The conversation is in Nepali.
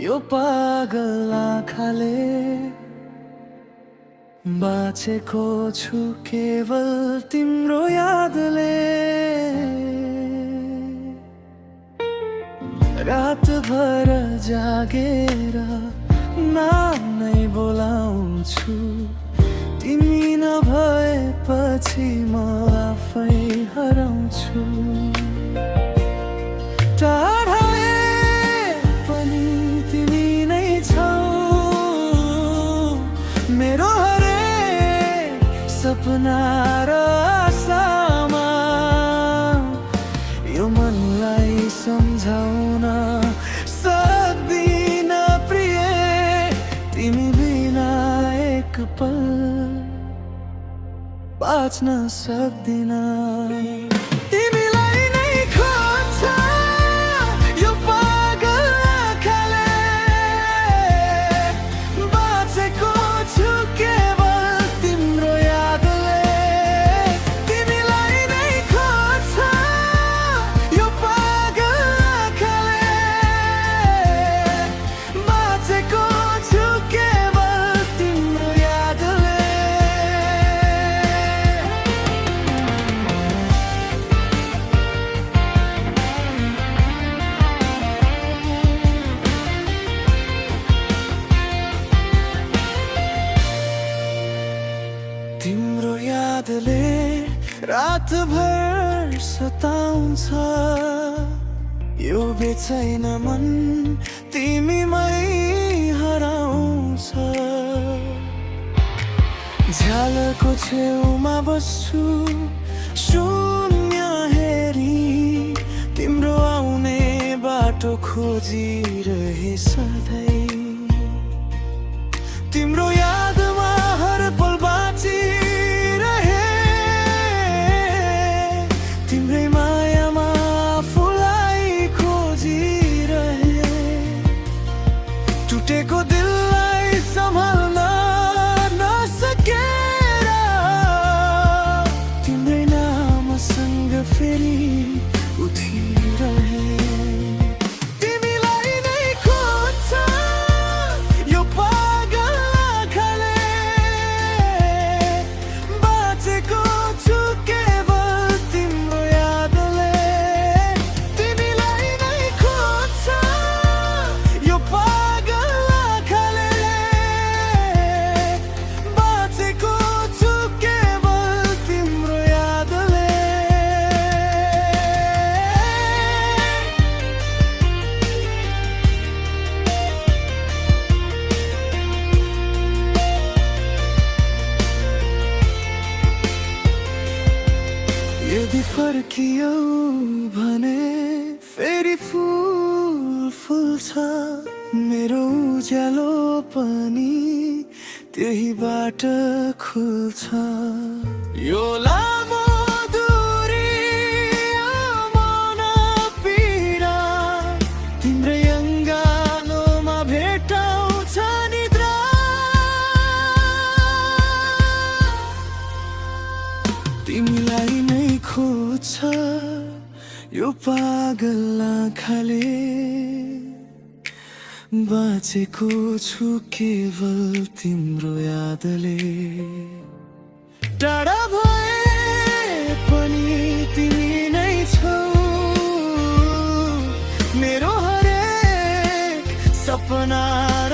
यो पागल आँखाले बाँचेको छु केवल तिम्रो यादले। रातभर जागेर नाम नै बोलाउँछु, तिमी नभएपछि म आफै हराउँछु। टाढाए पनि तिमी नै छौ, मेरो हरेक सपना र आशामा। यो मनलाई सम्झाउन सक्दिन प्रिय, तिमी बिना एक पल बाँच्न सक्दिन। तिमीलाई नै खोज्छ यो पागल आँखाले, बाँचेको छु केवल तिम्रो यादले। तिमीलाई नै खोज्छ यो पागल आँखाले, बाँचेको छु केवल तिम्रो यादले। तिम्रो यादले रातभर सताउँछ, यो बेचैन मन तिमीमै हराउँछ। झ्यालको छेउमा बस्छु शून्य हेरी, तिम्रो आउने बाटो खोजिरहे सधैँ। तिम्रो यादमा हर पल बाँचिरहे, तिम्रै मायामा आफूलाई खोजिरहे। टुटेको दिललाई सम्हाल्न नसकेर, तिम्रै नामसँग फेरि उठिरहे। तिमीलाई नै खोज्छ यो पागल आँखाले, बाँचेको छु केवल तिम्रो यादले। तिमीलाई नै खोज्छ यो पागल आँखाले, बाँचेको छु केवल तिम्रो यादले। यदि फर्कियौ भने फेरि फुल फुल्छ, मेरो उज्यालो पनि त्यहीबाट खुल्छ। यो लामो दूरी मन पीडा, तिम्रै अङ्गालोमा भेटाउँछ निद्रा। तिमीलाई नै खोज्छ यो पागल आँखाले, बाँचेको छु केवल तिम्रो यादले। टाढा भए पनि तिमी नै छौ, मेरो हरेक सपना र